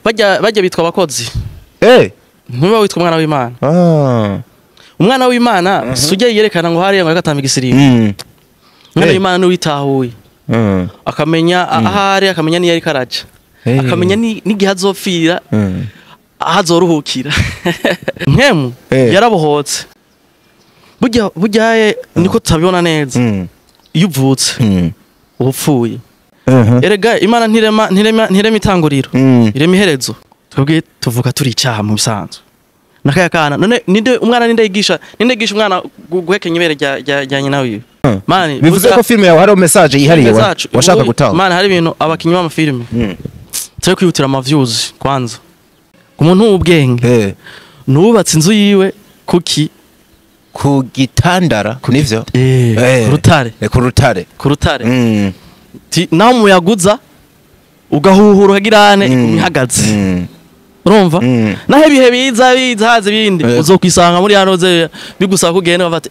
Bajya bitwa abakozi. Ntuba witwa umwana w'Imana. Umwana w'Imana sujya yerekana ngo hariya ngo agatamba igisirimu. Umwana w'Imana ni witahuye. Akamenya ahari, akamenya niyo ariko araja. Akamenya n'igihe azopfira, ahazoruhukira. Nkemu yarabohotse. Burya burya niko tutabibona neza. Iyo uvutse uba upfuye. Erega Imana ntirema itanguriro. Irema iherezo. Twebwe tuvuga turi icyaha mu bisanzwe. Nakaya kana none ninde umwana, ninde yigisha umwana guhekenya ibere rya nyina wiwe? Mani Bivuze ko filime yawe hariho message yihariye washaka gutanga. Mani, hari ibintu abakinyi b'amafilime turi kwihutira ama views kwanza. Umuntu w'ubwenge nubatse inzu yiwe kuki? Ku gitandara nivyo? Ku rutare. Ku rutare. Ku rutare. Naho umuyaga ugahuhura ukagirane ihagaze. Urumva? Naho ibihe biza haza ibindi, uzokwisanga muri hano bigusaba kugenda bafata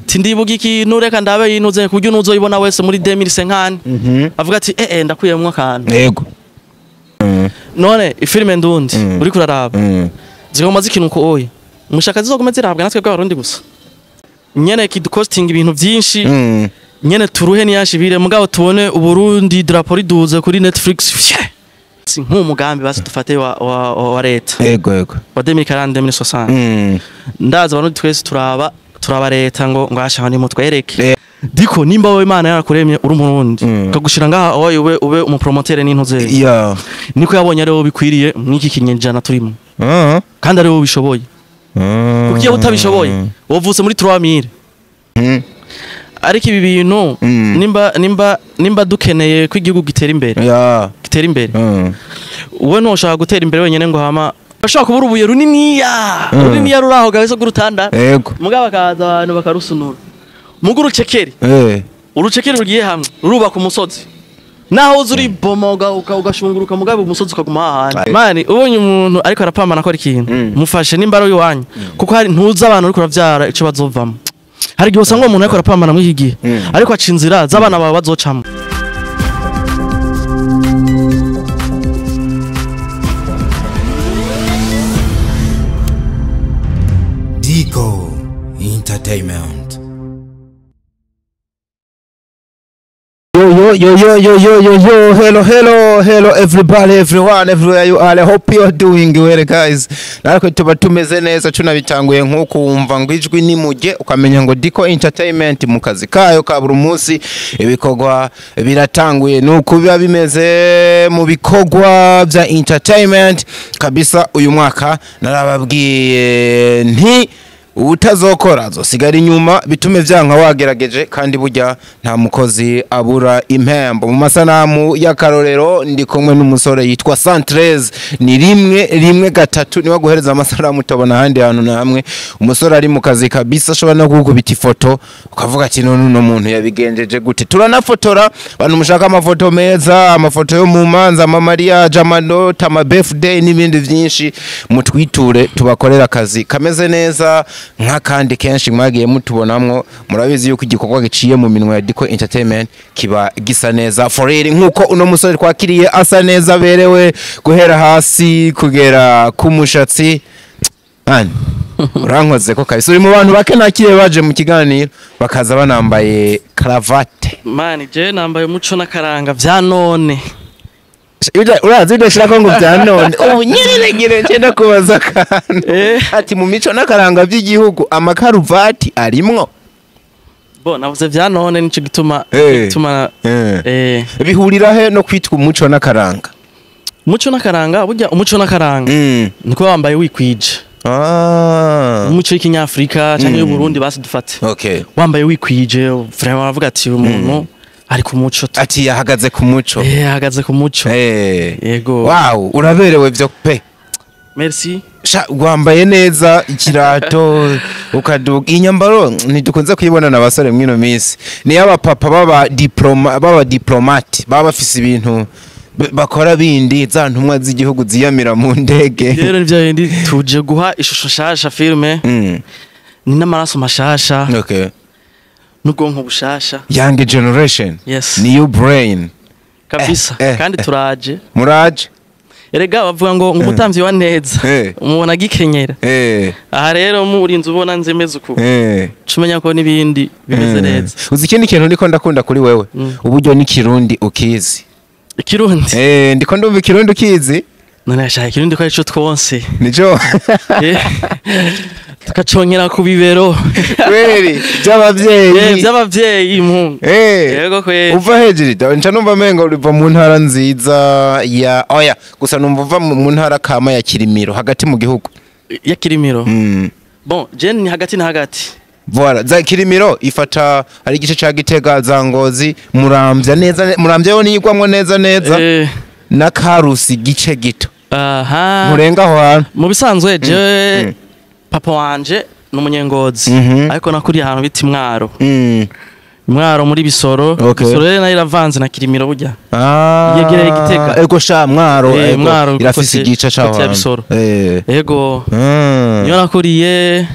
ti ndibuga ikintu, reka ndabe yinuze kuburyo nuzoyibona wese muri 2050 avuga ati ndakuyemwo akantu. None ifilime ndundi uriko uraraba zigomba zikina uko oya mushaka zizoguma zirabwa natwe bw'Abarundi gusa nyene kidukostinga ibintu vyinshi nyene turuhe niyashibire, mugabo tubone Uburundi drapeau riduze kuri Netflix. Fye! Si nk'umugambi basi dufate wa leta Yego yego. wa 2040 2060. Ndaza abantu twese turaba leta ngo ashaka ni mutwereke. Diko nimba wowe Imana yarakuremye uri Umurundi, ikagushira ngaha wowe ube umupromoteur n'intuze, niko yabonye ari wowe bikwiriye mw'iki kinyejana turimo, kandi ari wowe ubishoboye, kuko iyo utabishoboye wovutse muri 3000. Ariko ibi bintu, nimba dukeneye ko igihugu gitera imbere, gitera imbere, wowe ntushaka gutera imbere wenyine ngo hama bashobora kubura ubuye runiniya runiniya ruri aho gahise rw'urutanda, mugabo bakaza abantu bakarusunura muga urucekeri, urucekeri rugiye hamwe rurubaka umusozi, naho uza uribomoga ugashunguruka, mugabo umusozi ukaguma hahandi. Mani, ubonye umuntu ariko arapambana akora ikintu, mufashe nimba ari iwanyu, kuko hari ntuzi abantu uriko uravyara ico bazovamo. Hari igihe usanga uwo muntu ariko arapambana muri iki gihe ariko aca inzira z'abana bawe bazocamo. Dico Entertainment. Yo yo yo yo yo yo yo yo, hello hello hello everybody, everyone, everywhere you are. I hope you are doing well, guys. Natwe tuba tumeze neza, tunabitanguye nk'uko wumva ngo ijwi nimujye ukamenya ngo Dico Entertainment mu kazi kayo ka buri munsi, ibikorwa biratanguye, nuko biba bimeze mu bikorwa bya entertainment kabisa. Uyu mwaka narababwiye nti utazokora azosigara inyuma, bitume vyanka wagerageje, kandi burya nta mukozi abura impembo. Mu masanamu y'akarorero ndi kumwe n'umusore yitwa Santrez, ni 113, niwe guhereza amasanamu utabona ahandi hantu na hamwe. Umusore ari mu kazi kabisa, ashobora no kugukubita ifoto ukavuga ati none uno muntu yabigenjeje gute? Turanafotora abantu mushaka amafoto meza, amafoto yo mu manza, ama mariage, amanota, ama birthday n'ibindi byinshi, mutwiture tubakorera akazi kameze neza nk'akandi kenshi mwagiye mutubonamwo. Murabizi yuko igikorwa giciye mu minwe ya Dico Entertainment kiba gisa neza for real, nkuko uno musore twakiriye asa neza, aberewe guhera hasi kugera ku mushatsi. Mani, urankoze ko kabisa, uri mu bantu bake nakiriye baje mu kiganiro bakaza banambaye cravate. Mani, je nambaye umuco n'akaranga vya none. Urazi udashira ko ngo bya none ubu nyine ngire ngenda kubaza akantu, ati mu mico n'akaranga by'igihugu amakaruvati arimwo? Bo navuze vya none, nico gituma gituma Bihurira he no kwitwa umuco n'akaranga? Umuco n'akaranga, burya umuco n'akaranga niko wambaye wikwije. Umuco w'ikinyafrika canke y'Uburundi basi dufate, wambaye wikwije vraiment, baravuga ati uyu muntu ari ku muco tu. Ati yahagaze ku muco. Ahagaze ku muco. Yego. Wow, uraberewe vyo pe. Merci. Sha, wambaye neza, ikirato ukaduga, inyambaro ntidukunze kuyibona n'abasore mwino minsi, ni abapapa baba diplomate, baba bafise ibintu bakora bindi, za ntumwa z'igihugu ziyamira mu ndege. Rero nivyo bindi tuje guha ishusho shasha filme, ni n'amaraso mashasha n'ubwonko bushasha. Young generation. Yes. New brain. Kabisa. Kandi turaje. Muraje. Erega bavuga ngo umutamvyi wa neza umubona agikenyera. Aha rero murinze ubona nzemeze uku. Cumenya ko nibindi bimeze neza. Uzi ikindi kintu ndiko ndakunda kuri wewe, uburyo ni Kirundi ukizi. Ikirundi? Ndiko ndumva Ikirundi ukizi. None yashaka Ikirundi ko arico twonse. Nico. Tukacongera ku bibero. Kweli by'abavyeyi. By'abavyeyi impungu. Yego kweli. Uva hejuru nca numva mengo uva mu ntara nziza ya oya gusa numva uva mu ntara kama ya Kirimiro hagati mu gihugu. Ya Kirimiro. Bon, je ni hagati na hagati. Voilà, za Kirimiro ifata ari igice ca Gitega za Ngozi, Muramvya neza, Muramvya yo niyigwamwo neza neza. Na Karusi gice gito. Aha. Murenga aho hantu. Mu bisanzwe je papa wanje ni umunyengozi, ariko nakuriye ahantu bita Imwaro. Imwaro muri Bisoro. Bisoro rero nayo iravanze na Kirimiro burya. Yegereye Gitega. Ego sha Mwaro, ego irafise igice caho. Ya Bisoro. Ego. Niyo nakuriye.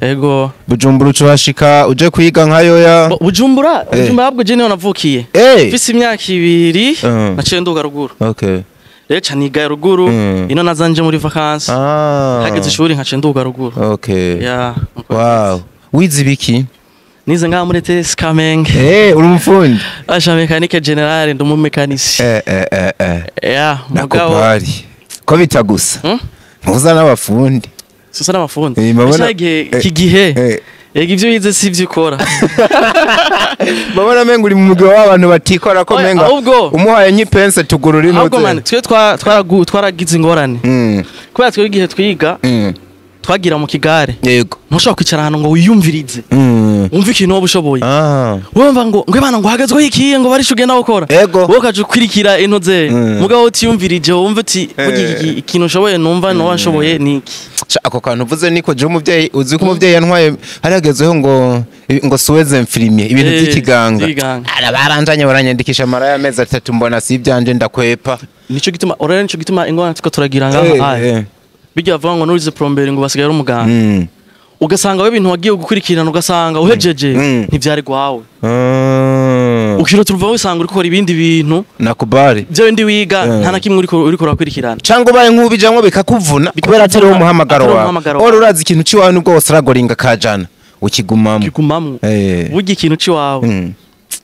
Ego. Bujumbura ucuhashika uje kwiga nka yoya. Bujumbura, Bujumbura ahubwo je niho navukiye. Mfise imyaka 2 naciye nduga ruguru. Rero ca niga ruguru, ino nazanje muri vacances. Hageze ishuri nkaca nduga ruguru. Yeah. Wow. Wize ibiki? Nize ngaha muri TS Kamenge. Uri umufundi? Asha mécanique générale, ndi umumekanisi. Yeah, mugabo. Nakubari. Ko bitagusa? Ntuza n'abafundi. Susa n'abafundi. Iki gihe. Ega ivyo wize si ivyo ukora. Mabona mengo uri mu mugwi w'abantu batikora ko menga. Umuhaye nyipense tugurura inoze. Ahubwo man twe twaragize ingorane. Kubera twe igihe twiga twagira mu kigare. Yego. Ntushobora kwicara ahantu ngo wiyumvirize. Umva ikintu wowe ushoboye. Wumva ngo ngwe bana ngo hagezweho ikiye ngo barisha ugenda gukora. Wowe ukaja ukwirikira intoze. Mugabo utiyumvirije wumva uti ikintu ushoboye numva noba nshoboye niki. Ako kantu uvuze niko je umuvyeyi uzi ko umuvyeyi yantwaye haragezweho ngo suweze mfirimiye ibintu by'ikiganga. Arabaranjanye baranyandikisha mara y'amezi 3 mbona si ibyanje ndakwepa. Nico gituma orera nico gituma ingorane tuko turagira ngaha. Bijya bavuga ngo nurize plomberi ngo basigaye ari umuganga. Ugasanga we ibintu wagiye gukurikirana ugasanga uhejeje ntivyari gwawe. Ukiro turuva wisanga uri gukora ibindi bintu nakubari. Byo bindi wiga nta na kimwe uri kurakurikirana. Cyangwa ubaye nk'ubijamwo bikakuvuna kubera atari wo muhamagaro wawe. Ora urazi ikintu ciwawe nubwo wosaragoringa kajana ukigumamwo. Ukigumamwo. Burya ikintu ciwawe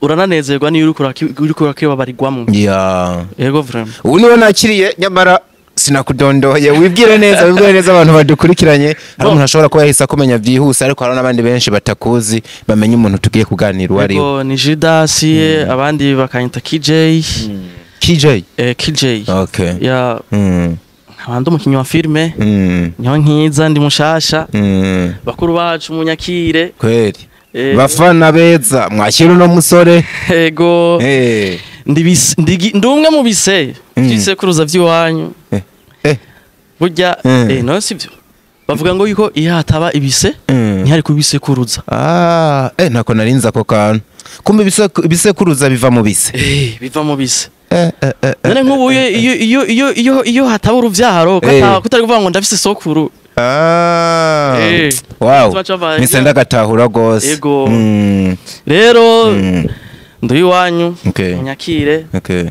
urananezerwa niyo uri kurakibabarirwamwo. Yeah. Yego vraiment. Ubu niwe nakiriye nyamara sinakudondoye. Wibwire neza abantu badukurikiranye. Hari umuntu ashobora kuba yahise akumenya byihuse ariko hari n'abandi benshi batakuzi bamenye umuntu tugiye kuganira uwo ari we. Ni Judas, abandi bakanyita KJ. KJ? KJ. Okay. Ya. Abandi umukinyi wa filme. Niho nkiza ndi mushasha. Bakuru bacu munyakire. Kweli. Bafana beza mwakira uno musore. Ego. Ndi umwe mu bise. Byisekuruza by'iwanyu. Burya no sivyo. Bavuga ngo yuko iyo hataba ibise ntihari kubisekuruza. Ntako narinza ako kantu. Kumbe ibisekuruza biva mu bise. Biva mu bise. None nk'ubu iyo hataba uruvyaro kutari kuvuga ngo ndafise sokuru. Wow. Mise ndagatahura gose. Ego. Rero ndi iwanyu munyakire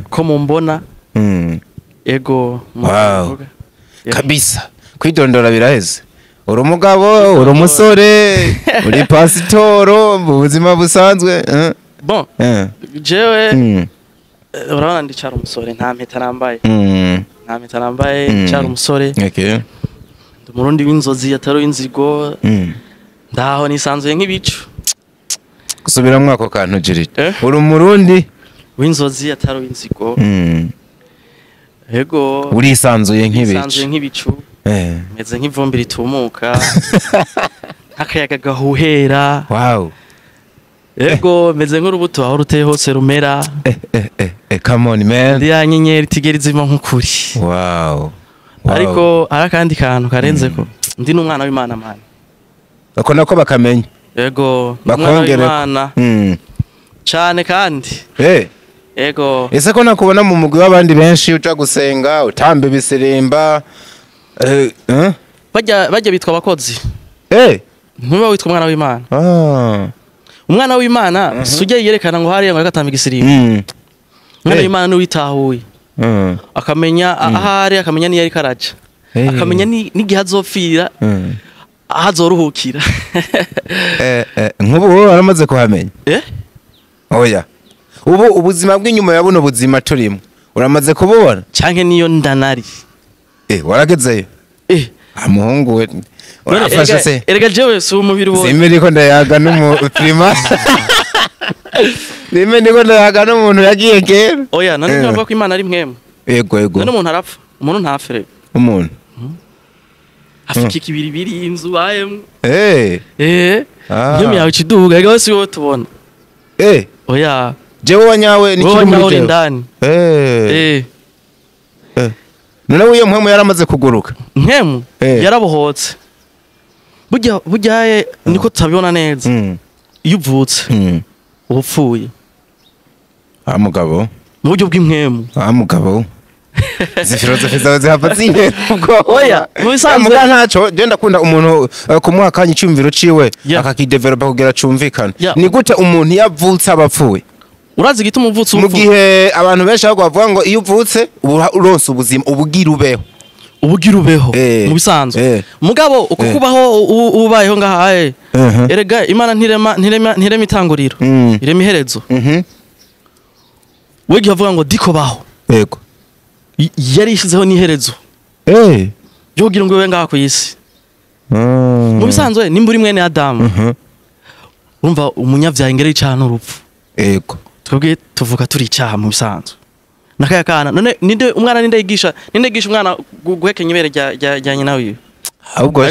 ko mumbona. Ego. Wow. Kabisa. Kwidondora biraheze. Uri umugabo, uri umusore, uri pasitoro mu buzima busanzwe. Bon. Jewe urabona ndicara umusore nta mpeta nambaye. Nta mpeta nambaye, ndicara umusore. Okay. Ndi umurundi w'inzozi atari w'inzigo. Ndaho nisanzuye nk'ibicu. Gusubiramwo ako kantu Jirita. Uri umurundi w'inzozi atari w'inzigo. Ego. Urisanzuye nk'ibicu. Nisanzuye nk'ibicu. Meze nk'ivumbi ritumuka. Akayaga gahuhera. Wow. Ego meze nk'urubuto aho ruteye hose rumera. Come on man. Ndi ya nyenyeri itigera izima nk'ukuri. Wow. Ariko hari akandi kantu karenze ko ndi n'umwana w'Imana man. Ako nako bakamenya. Ego umwana w'Imana. Cyane kandi. Ego. Ese ko nakubona mu mugwi w'abandi benshi uja gusenga utamba ibisirimba. Bajya bitwa abakozi. Ntuba witwa umwana w'Imana. Umwana w'Imana sujya yerekana ngo hariya ngo agatamba igisirimba. Umwana w'Imana ni witahuye, akamenya ahari, akamenya niyo ariko araja, akamenya n'igihe azopfira, aho azoruhukira. Nk'ubu wowe waramaze kuhamenya? Oya, ubu ubuzima bw'inyuma ya buno buzima turimo uramaze kububona? Canke niyo ndanari. Waragezeyo? Muhungu we, urafashe se? Erega jewe si umubiri wose. Simbe ndiko ndayaga n'umuprima. Nimbe ndiko ndayaga n'umuntu yagiye kera. Oya, none ntibavuga ko Imana ari mwemwe? Yego yego. None umuntu arapfa, umuntu ntapfe rero. Umuntu afika ikibiribiri inzu bayemwe. Niyo yawe ikiduga, erega wese wowe tubona. Oya. Jewe wanyawe ni kiri muri jewe. Ndani. None uyo mpwemu yaramaze kuguruka? Mpwemu yarabohotse. Burya niko tutabibona neza. Iyo uvutse uba upfuye. Mugabo. Mu buryo bw'impwemu. Mugabo. Izi filozofi zawe zihava zintera ubwoba. Oya, mu bisanzwe muga ntaco, je ndakunda umuntu kumuha akanya iciyumviro ciwe akakidevelopa kugira cumvikane. Ni gute umuntu yavutse aba apfuye? Urazi igituma uvutse upfuye? Mu gihe abantu benshi ahubwo bavuga ngo iyo uvutse uronse ubuzima ubugira ubeho. Ubugira ubeho mu bisanzwe. Mugabo uko kubaho ubayeho ngahaye. Erega Imana ntirema itanguriro. Irema iherezo. Wegiye avuga ngo diko baho. Yego. Yari ishizeho n'iherezo. Yo kugira ngo ube ngaha ku isi. Mu bisanzwe nimba uri mwene Adamu. Urumva umunyavyaha ingere y'icyaha n'urupfu. Yego. Twebwe tuvuga turi icyaha mu bisanzwe. Nakaya kana none ninde umwana ninde yigisha umwana guhekenya ibere rya nyina wiwe? Ahubwo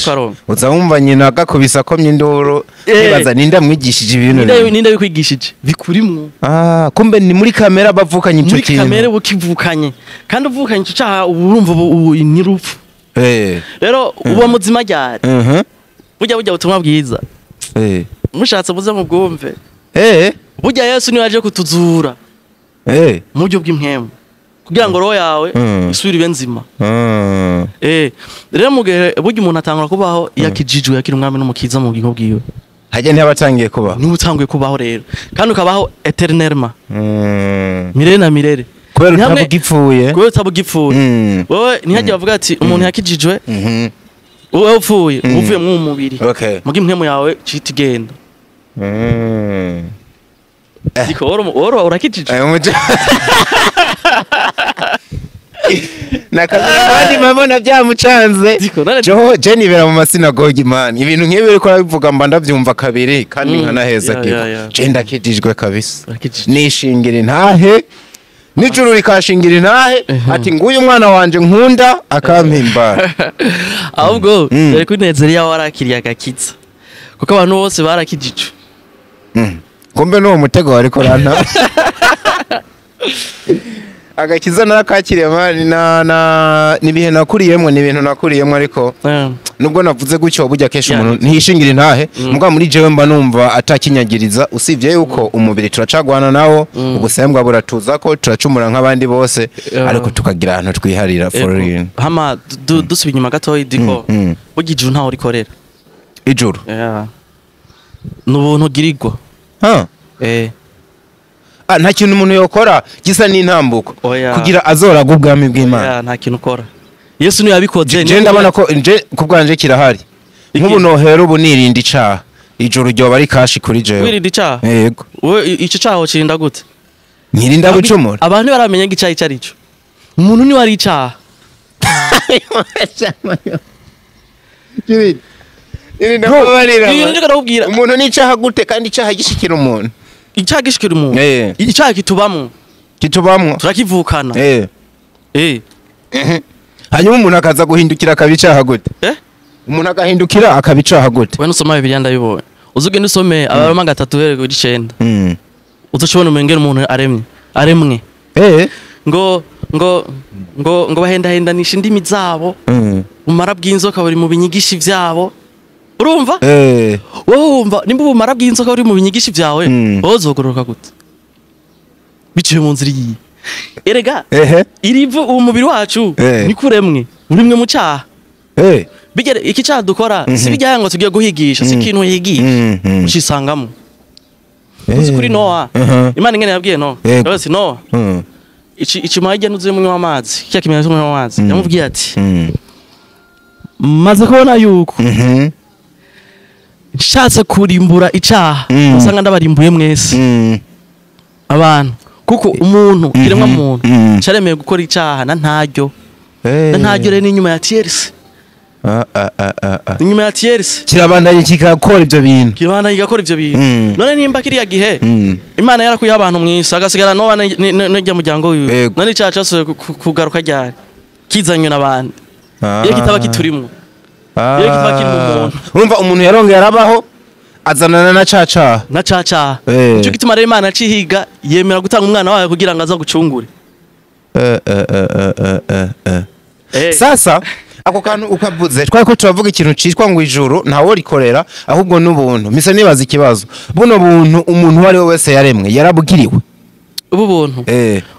uza wumva nyina agakubisa komye induru nibaza ninde amwigishije ibintu? Ninde bikwigishije? Bikurimwo. Kumbe ni muri kamera bavukanye ico kintu. Muri kamera bukivukanye. Kandi uvukanye ico cyaha urumva ubu ni rupfu. Rero uba muzima ryari? Burya butumwa bwiza. Mushatse muze mubwumve. Burya Yesu niwe aje kutuzura. Mu buryo bw'impwemu. Kugira ngo roho yawe isubire ibe nzima. Rero mugihe burya umuntu atangura kubaho yakijijwe yakira umwami n'umukiza mu bugingo bwiwe. Hajya ntiyabatangiye kubaho. Niba utanguye kubaho rero. Kandi ukabaho eternellement. Mirere na mirere. Kubera utabugipfuye. Kubera utabugipfuye. Wowe ntihajye bavuga ati umuntu yakijijwe. Wowe upfuye, uvuye mu mubiri. Mugi impwemu yawe cita igenda. Diko oro urakijijwe. Nakandi mabona byamucanze. Joho je nibera mu masinagogi man. Ibintu nk'ibi uriko arabivuga mba ndavyumva kabiri kandi nkanaheza kiko. Je ndakijijwe kabisa. Nishingira intahe. Nijuru rikashingira intahe ati nguyu mwana wanje nkunda akampimbara. Ahubwo yari kunezera yawe warakiriye agakiza. Kuko abantu bose barakijijwe. Kumbe n'uwo mutego wariko ranta. Agakiza narakakiriye mani na nibihe nakuriyemwe ni ibintu nakuriyemwe ariko nubwo navuze gutyo burya kesha umuntu ntishingira intahe mugabo muri jewe mba numva atakinyagiriza usivye yuko umubiri turacagwana nawo ubusembwa buratuza ko turacumura nk'abandi bose ariko tukagira ahantu twiharira for real. Hama dusubiye inyuma gatoyi diko burya ijuru ntaho rikorera. Ijuru n'ubuntu girirwa. Nta kintu umuntu yokora gisa n'intambuko kugira azoraga ubwami bw'Imana. Nta kintu ukora. Yesu niwe yabikoze. Je ndabona ko nje kubwanje kirahari. Nk'ubu nohera ubu nirinda icaha. Ijuru ryoba ari kashi kuri jewe. Wirinda icaha? Yego. Wewe ico caha ucirinda gute? Nyirinda gucumura. Abantu baramenya ngo icaha ico ari cyo. Umuntu niwe ari icaha. Umuntu ni icaha gute kandi icaha gishikira umuntu? Icaha gishikira umuntu. Icaha kitubamwo. Kitubamwo. Turakivukana. Hanyuma umuntu akaza guhindukira akabicaha gute? Umuntu agahindukira akabicaha gute? Wewe nusoma Bibiliya ndabibonye. Uzugende usome Abaroma 3:9. Uzoshobona umengera umuntu aremye. Aremwe. Ngo ngo ngo ngo bahendahendanisha indimi zabo. Umara bw'inzoka buri mu binyigishi vyabo. Urumva? Wowe wumva nimba ubumara bw'inzoka buri mu binyigishi vyawe, wowe uzogororoka gute? Biciye mu nzira iyi. Erega irivu umubiri wacu ni kuremwe, urimwe mu cyaha. Bigere iki cyaha dukora si bijya ngo tugiye guhigisha, si ikintu yigisha. Ucisangamo. Uzi kuri Noah. Imana ingene yabwiye Noah. Yavuze Noah. Ici mahijya nuzuye munywa amazi, kiya kimenyetso munywa amazi. Yamubwiye ati maze kubona yuko nshatse kurimbura icaha, usanga ndabarimbuye mwese abantu, kuko umuntu kiremwa muntu caremeye gukora icaha na ntaryo na ntaryo rero n'inyuma ya tierce, inyuma ya tierce kirabandanye kigakora ivyo bintu, kirabandanye kigakora ivyo bintu. None nimba kiriya gihe Imana yarakuye abantu mwisi agasigara no n'ijya muryango wiwe, none icaha casuye kugaruka ryari kizanywe n'abandi iyo kitaba kiturimwo, iyo kitaba kiri mu muntu. Urumva umuntu yarongeye arabaho azanana na caca na caca. Nico gituma rero Imana acihiga yemera gutanga umwana wayo kugira ngo aza gucungure. Sasa ako kantu ukavuze twari ko turavuga ikintu citwa ngo ijuru ntawo rikorera ahubwo n'ubuntu. Mise nibaza ikibazo, buno buntu umuntu wari we wese yaremwe yarabugiriwe? Ubu buntu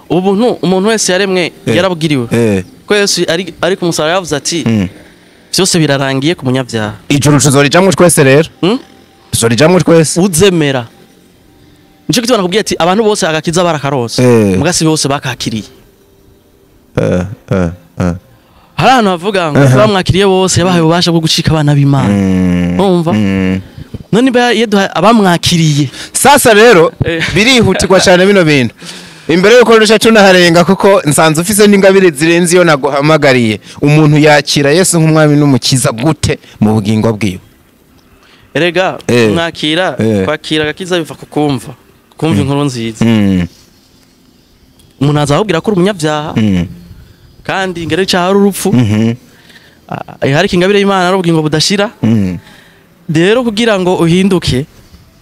ubu buntu umuntu wese yaremwe yarabugiriwe. Ko Yesu ari ku musaraba yavuze ati byose birarangiye ku munyabyaha. Ijuru tuzorijamwo twese rero? Tuzorijamwo twese uzemera. Nico gituma nakubwiye ati abantu bose agakiza barakaronse, mugasi bose bakakiriye. Hari ahantu havuga ngo bamwakiriye bose yabahaye ububasha bwo gucika abana b'Imana. Urumva? None yeduha abamwakiriye. Sasa rero birihutirwa cyane bino bintu. Imbere yuko rusha tunaharenga kuko nsanze ufise n'ingabire zirenze iyo naguhamagariye. Umuntu yakira Yesu nk'umwami n'umukiza gute mu bugingo bwiwe? Erega mwakira kwakira agakiza biva kukumva. Kumva inkuru nziza. Umuntu azahubwira ko uri umunyabyaha. Kandi ingere cyaha ari urupfu. Hari ingabire y'Imana ari ubugingo budashira. Rero kugira ngo uhinduke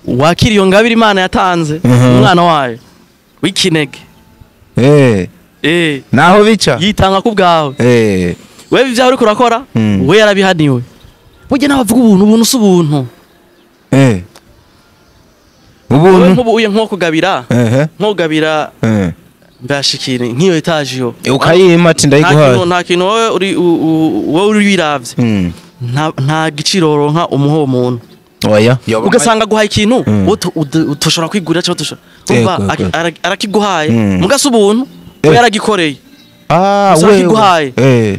wakira iyo ngabire Imana yatanze umwana wayo w'ikinege. Naho bica yitanga ku bwawe. Wewe ivyaha uriko urakora we yarabihaniwe. Burya n'abavuga ubuntu, ubuntu si ubuntu. Ubuntu nk'ubu uye nko kugabira, nko kugabira mbashikire nk'iyo etage yo ukayima ati ndayiguhaye. Nta kintu wowe uri wowe uri biravye nta giciro ronka umuho umuntu. Oya ugasanga guhaye ikintu utoshobora kwigurira cyangwa utoshobora arakiguhaye mugase ubuntu we yaragikoreye. We akiguhaye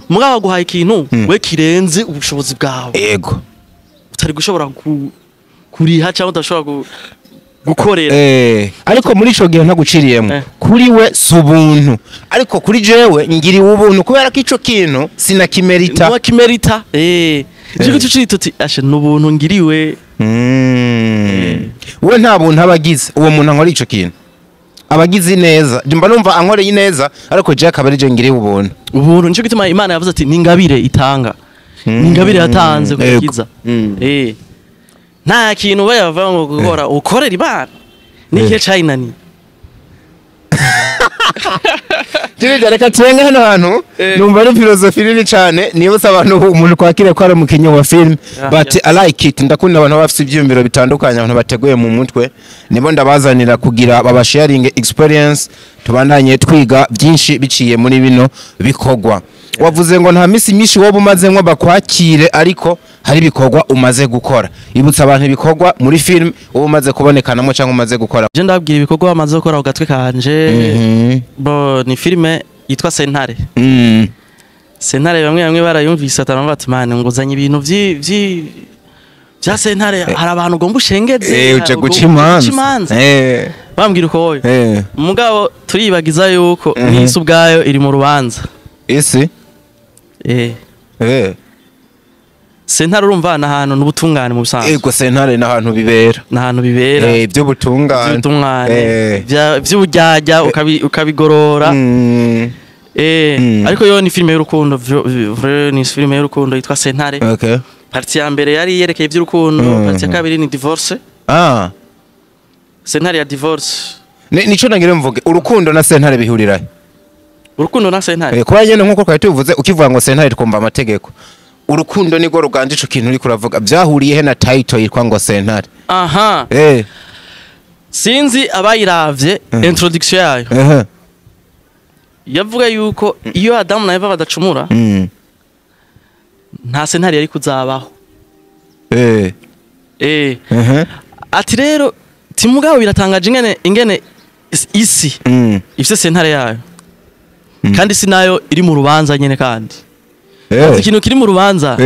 mugaba guhaye ikintu we kirenze ubushobozi bwawe. Yego utari gushobora kuriha cyangwa udashobora gukorera. Ariko muri ico gihe ntaguciriyemo kuri we subuntu, ariko kuri jewe ngiriwe ubuntu kubera ko ico kintu sinakimerita. Ntiwakimerita. Ico cyo tuti ashe nubuntu ngiriwe. We nta buntu abagize uwo muntu ankora ico kintu abagize neza, mba numva ankoreye neza ariko je akaba ari je ngiriwe ubuntu. Ubuntu nico gituma Imana yavuze ati ningabire itanga, ningabire yatanze kukiza. Nta kintu bayava ngo gukora ukorera Imana n'ikihe cayinani. Jirija reka turenge hano hantu numva ari philosophy nini cyane nibutsa abantu umuntu kwakira ko ari umukinyi wa film, but I like it. Ndakunda abantu bafite ibyiyumviro bitandukanye, abantu bateguye mu mutwe, nibo ndabazanira kugira baba sharing experience, tubandanye twiga byinshi biciye muri bino bikogwa. Wavuze ngo nta misi myinshi wowe umaze ngo bakwakire, ariko hari ibikorwa umaze gukora. Ibutsa abantu ibikorwa muri film wowe umaze kubonekanamo cyangwa umaze gukora. Je ndabwira ibikorwa bamaze gukora ku gatwe kanje. Bo ni filme yitwa Sentare. Sentare bamwe barayumvise ataramba bati man nguzanye ibintu vya Sentare, hari abantu ugomba ushengeze uje guca imanza. Bambwira uko wowe mugabo turibagiza yuko n'isi ubwayo iri mu rubanza. Isi Sentare urumva n'ahantu n'ubutungane mu bisanzwe. Ego sentare n'ahantu bibera. N'ahantu bibera. Iby'ubutungane. Iby'ubutungane. By'ubujyajya ukabigorora. Ariko yo ni filime y'urukundo, ni filime y'urukundo yitwa Sentare. Okay. Partie ya mbere yari yerekeye iby'urukundo, partie ya kabiri ni divorce. Sentare ya divorce. Nico nangire mvuge, urukundo na sentare bihurira. Urukundo na sentare. Kuba nyene nkuko twari tuvuze ukivuga ngo sentare twumva amategeko. Urukundo niko ruganje ico kintu uri kuravuga byahuriye he na title yitwa ngo sentare? Aha. Sinzi abayiravye introduction yayo. Yavuga yuko iyo Adamu na Eva badacumura nta sentare yari kuzabaho. Ati rero timugabo biratangaje ingene isi ifise sentare yayo. Kandi si nayo iri mu rubanza nyene kandi. Ikintu kiri mu rubanza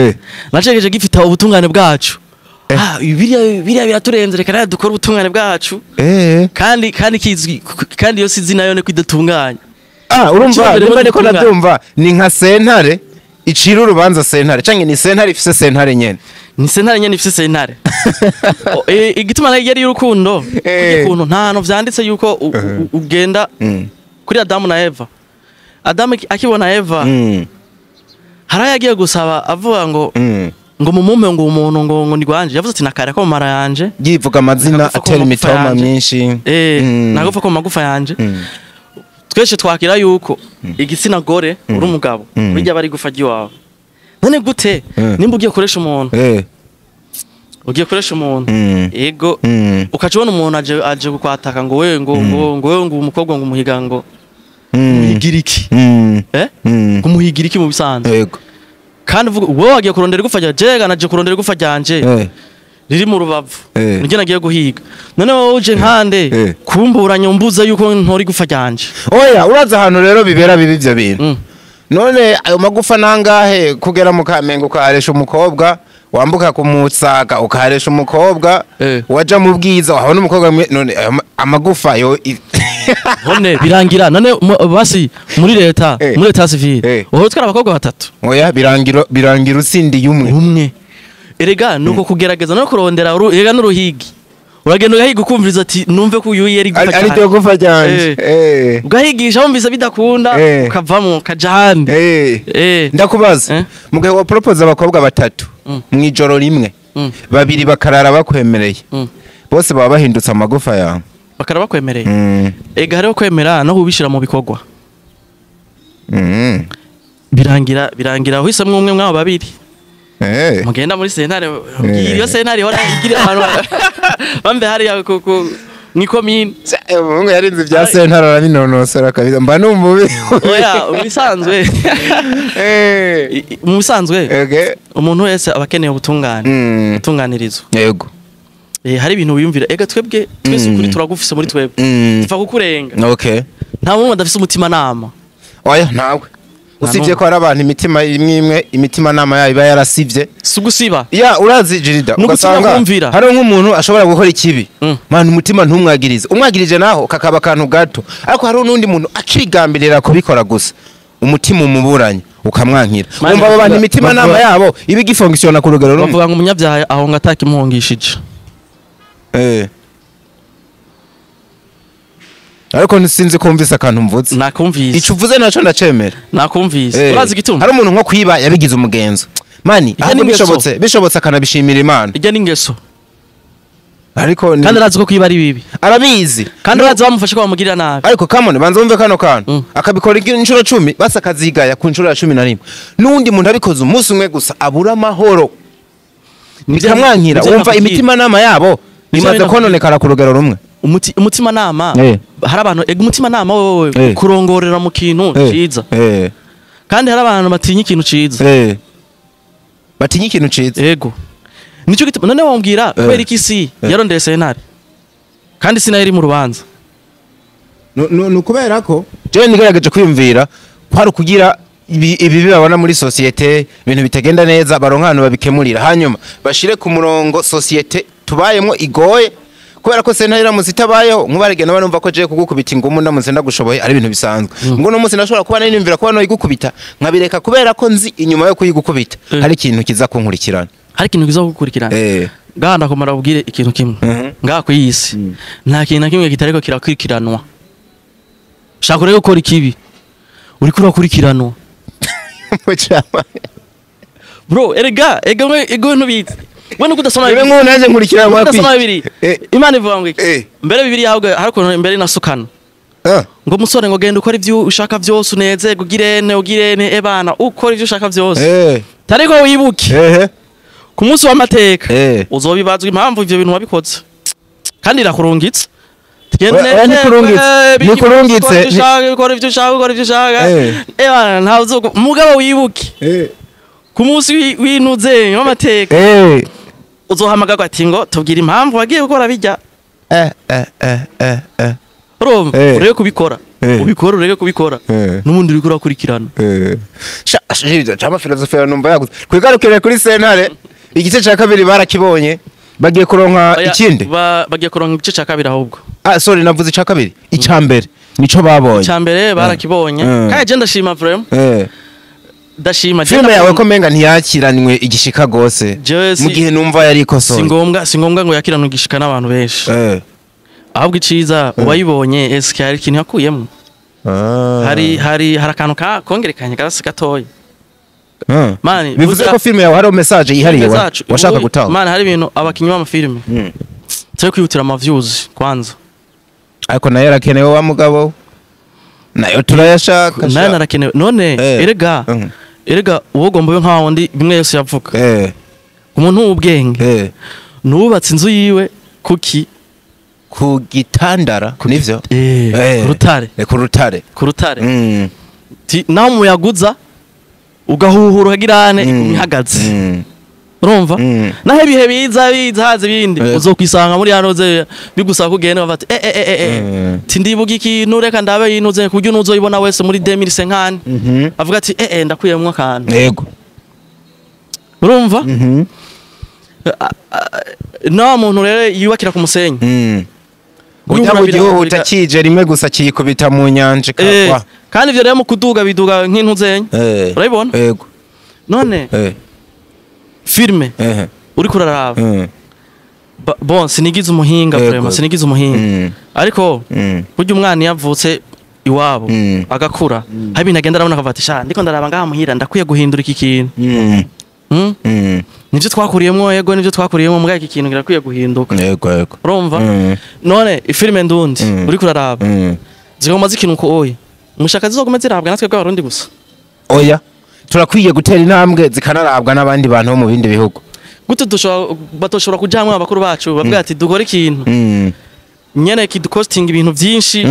nacegeje gifite ubutungane bwacu. Biriya biraturenze, reka nayo dukore ubutungane bwacu. Kandi kizwi, kandi yo sizi nayo ne kwidatunganya. Urumva nimba niko nabyumva, ni nka sentare icira urubanza sentare, canke ni sentare ifise sentare nyene. Ni sentare nyene ifise sentare. Igituma nayo yari y'urukundo, ukuntu nta hantu vyanditse yuko ugenda kuri Adamu na Eva. Adamu akibona Eva harayo yagiye gusaba avuga ngo ngo mumume ngo umuntu ngo ni gwanje, yavuze ati nakara ko mara yanje, yivuga amazina atera imitoma myinshi, nagufa ko magufa yanje. Twese twakira yuko igitsina gore uri umugabo bijya bari gufa giwawe. None gute nimba ugiye koresha umuntu, ugiye koresha umuntu ego ukacibona umuntu aje gukwataka ngo we ngo ngo ngo umukobwa ngo umuhiga ngo umuhigiriki kumuhigiriki mu bisanzwe. Yego. Kandi uvuga wowe wagiye kurondera igufa rya jega naje kurondera igufa ryanje riri mu rubavu nige nagiye guhiga, none wowe uje nkande kumburanya umbuza yuko ntora igufa ryanje. Oya, uraza ahantu rero bibera bibi ivyo bintu. None ayo magufa nangahe kugera mu Kamenge ukaharesha umukobwa, wambuka kumutsaga ukaharesha umukobwa, waja mu Bwiza wabona umukobwa, none amagufa yo none birangira. None basi muri leta, muri leta civile wowe twara abakobwa batatu. Oya, birangira utsindiye umwe. Erega nuko kugerageza no kurondera erega n'uruhigi. Uragenda ugahiga ukumviriza ati numve ko uyu yari gufa cyane. Ari gufa cyane. Ugahigisha wumvise bidakunda ukavamo ukaja handi. Ndakubaza, mugihe wa propose abakobwa batatu mwijoro rimwe, babiri bakarara bakwemereye, bose baba bahindutse amagufa yawe. Bakara bakwemereye. Ega hariho kwemera no kubishira mu bikorwa. Birangira uhisemwe umwe mwabo babiri. Mugenda muri sentare, iyo sentare hora igira abantu bambe hari ku nikomine. Mungu yarinze bya sentare arabinonosora kabisa, mba numva. Oya, ubisanzwe. Mu bisanzwe. Umuntu wese abakeneye ubutungane, utunganirizwa. Yego. Hari ibintu wiyumvira. Ega twebwe twese ukuri turagufise muri twebwe. Tuva kukurenga. Okay. Nta muntu adafise umutima nama. Oya, nawe. Usivye ko hari abantu imitima imwe imitima nama yayo iba yarasivye. Sugusiba. Ya urazi Jirida ugasanga hari nk'umuntu ashobora gukora ikibi. Man umutima ntumwagirize. Umwagirije naho kakaba kantu gato. Ariko hari n'undi muntu akigambirira kubikora gusa. Umutima umuburanye ukamwankira. Umva abo bantu imitima nama yabo iba igifonctiona ku rugero rumwe. Bavuga ngo umunyabyaha ahonga atakimuhongishije. Ariko nsinzi kumvisa akantu mvuze. Nakumvise. Ico uvuze naco ndacemera. Nakumvise. Urazi igituma? Hari umuntu nko kwiba yabigize umugenzo. Mani, ahubwo bishobotse akanabishimira Imana. Ijya n'ingeso. Ariko kandi arazi ko kwiba ari bibi. Arabizi. Kandi arazi bamufashe ko bamugirira nabi. Ariko come on, banza wumve kano kantu. Akabikora inshuro 10, basa akazigaya ku nshuro ya 11. Nundi muntu abikoze umunsi umwe gusa abura amahoro. Bikamwankira, wumva imitima nama yabo imaze kononekara ku rugero rumwe. Umutima nama hari abantu ega umutima nama wewe kurongorera mu kintu ciza. Kandi hari abantu batinya ikintu ciza. Batinya ikintu ciza. Yego. Nico gituma none wambwira kubera iki si yarondeye sentare. Kandi sina yari mu rubanza. No kubera ko jewe nigerageje kwiyumvira kwari kugira ibi babona muri societe ibintu bitagenda neza baronka ahantu babikemurira, hanyuma bashire ku murongo societe tubayemo igoye. Kubera ko sentare iramutse itabayeho nkubarege naba numva ko je kugukubita ingumu ndamutse ndagushoboye ari ibintu bisanzwe. Ngo no munsi nashobora kuba nari kuba no igukubita nkabireka kubera ko nzi inyuma yo kuyigukubita hari ikintu kiza kunkurikirana. Hari ikintu kiza kugukurikirana. Ngaha ndakomara ubwire ikintu kimwe. Ngaha ku isi nta kintu na kimwe kitariko kirakurikiranwa. Shaka ureke gukora ikibi uriko urakurikiranwa. Bro, erega ego ntubizi. Wewe nukudasoma Bibiri. Wewe naje nkurikira wapi? Udasoma Bibiri. Imana ivuga ngo iki? Mbere Bibiri yawe hariko mbere nasukana. Ngo musore ngo genda ukora ivyo ushaka vyose unezerwe ugirene ugirene ebana ukora ivyo ushaka vyose. Tariko wibuke. Ku munsi w'amateka uzobibazwa impamvu ivyo bintu wabikoze. Kandi irakurungitse. Tugende nikurungitse. Nikurungitse. Ukora ivyo ushaka ukora ivyo ushaka. Ebana nta uzogo mugabo wibuke. Ku munsi w'inuze w'amateka. Uzohamagarwa ati ngo tubwire impamvu wagiye gukora bijya. Urumva ureke kubikora. Ubikora ureke kubikora, n'ubundi uriko urakurikirana. Sha chama philosophy numva yaguze. Kwigarukire kuri sentare, igice ca kabiri barakibonye, bagiye kuronka ikindi. Bagiye kuronka igice ca kabiri ahubwo. Ah, sorry, navuze ica kabiri. Ica mbere nico babonye. Ica mbere barakibonye. Kandi je ndashima vraiment. Ndashima. Filime yawe ko menga ntiyakiranywe igishika gose mu gihe numva yari ikosoye. Si ngombwa ngo yakiranwe igishika n'abantu benshi. Ahubwo iciza uwayibonye, eske hari ikintu yakuyemo? Hari akantu ka kongerekanye gasi gatoya. Mani, Bivuze ko filime yawe hariho message yihariye washaka gutanga. Mani, hari ibintu abakinyi b'amafilime turi kwihutira ama views kwanza. Ariko nayo arakenewe wa mugabo, nayo turayashaka. Nayo narakenewe none. Erega erega uwo ugomba ube nka wundi bimwe yose yavuga, umuntu w'ubwenge nubatse inzu yiwe kuki? Ku gitandara nivyo. Ku rutare. Ku rutare. Ku rutare. Naho umuyaga uza ugahuhura ukagirane, ihagaze. Urumva? Naho ibihe biza haza ibindi, uzokwisanga muri hano bigusaba kugenda bafata ti ndibuka ikintu, reka ndabe yinuze kuburyo nuzoyibona wese muri 2050 avuga ati ndakuyemwo akantu. Urumva? Na muntu rero yubakira ku musenyi. Ujya mu gihugu kije rimwe gusa kiyikubita mu nyanja ikagwa. Kandi ivyo rero mu kuduga biduga nk'intuzenye. Urabibona? Yego. None filme uriko uraraba, bon, sinigize umuhinga, vraiment sinigize umuhinga, ariko burya umwana iyo avutse iwabo agakura, hari ibintu agenda arabona akavuga ati: "Sha, ndiko ndaraba ngaha muhira, ndakwiye guhindura iki kintu." Nivyo twakuriyemwo, yego, nivyo twakuriyemwo, mbwa iki kintu kirakwiye guhinduka. Yego yego. Urumva? None ifilime ndundi uriko uraraba, zigomba zikina uko oye mushaka zizoguma zirabwa natwe bw'Abarundi gusa? Oya, turakwiye gutera intambwe zikanarabwa n'abandi bantu bo mu bindi bihugu. Gute dushobora, batoshobora kuja hamwe abakuru bacu bavuga ati: "Dukore ikintu nyene kidukostinga ibintu vyinshi,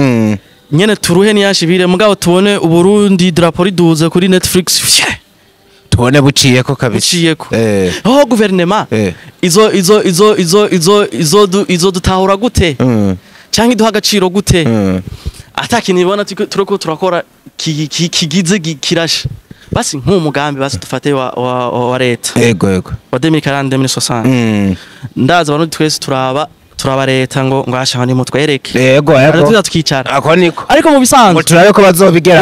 nyene turuhe niyashibire, mugabo tubone Uburundi drapeau riduze kuri Netflix"? Fye! Tubone buciyeko kabisa. Buciyeko. Oh, guverinema izo izo izo izo izo izo izo dutahura gute canke iduha agaciro gute ata kintu ibona turiko turakora kigize kirashe? Basi nk'uwo mugambi, basi dufate wa leta Yego yego. wa 2040 2060, ndazi abantu twese turaba leta ngo ashaka ni mutwereke. Tuza tukicara. Ako niko. Ariko mu bisanzwe Ngo turabe ko bazobigera.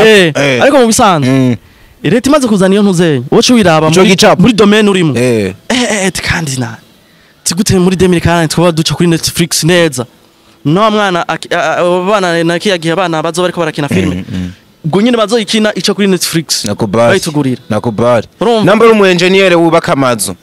Ariko mu bisanzwe leta imaze kuzana iyo ntuzenye, wowe wiraba Ico muri gicapo. muri domaine urimo, kandi na tigute muri 2040 twaba duca kuri Netflix neza, no mwana abana na kiya gihe abana bazoba bariko barakina filme, ubwo nyine bazoyikina ica kuri Netflix, Nakubali. bayitugurira. Nakubali. Urumva? Namba uri umu engineer wubaka amazu,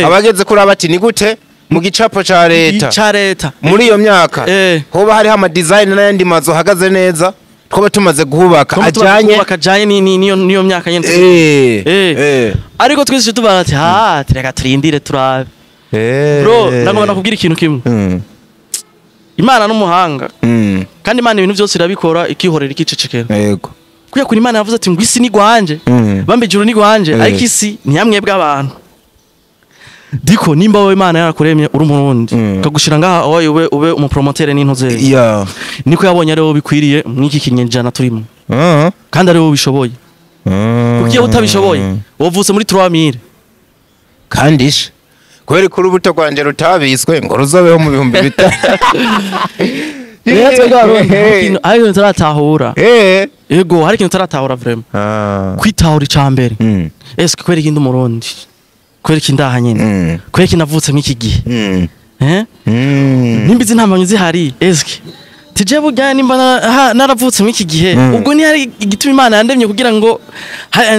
abageze kuri abati ni gute mu gicapo ca leta ca leta muri iyo myaka hoba hariho ama design n'ayandi mazu ahagaze neza twaba tumaze guhubaka Twaba tumaze ajanye kubaka ajanye niyo myaka nyene. Ariko twese tubaza ati: "Ha, reka turindire turabe." Bro, ndagomba nakubwira ikintu kimwe. Imana n'umuhanga, kandi Imana ibintu byose irabikora ikihorera, ikicecekera. Kuya kuri Imana yavuze ati ngo isi ni gwanje, bambe ijuru ni gwanje, ariko isi ni yamwe bw'abantu. Diko nimba wowe Imana yarakuremye uri Umurundi, ikagushira ngaha wowe ube umupromoteur n'intuze, niko yabonye ari wowe bikwiriye mw'iki kinyejana turimo, kandi ari wowe ubishoboye, kuko iyo utabishoboye wovutse muri 3000. Kandi ishe kubera ko urubuto rwanje rutabiswe ngo ruzobeho mu 5000. Rero twebwe Abarundi, hari ikintu taratahura. Yego, hari ikintu taratahura vraiment. Kwitahura icambere, eske kubera ikindi Umurundi, kubera iki ndaha nyene, kubera iki navutse mw'iki gihe? Nimba izi ntambanyi zihari, eske tije burya nimba naravutse mw'iki gihe, ubwo ni hari igituma Imana yandemye kugira ngo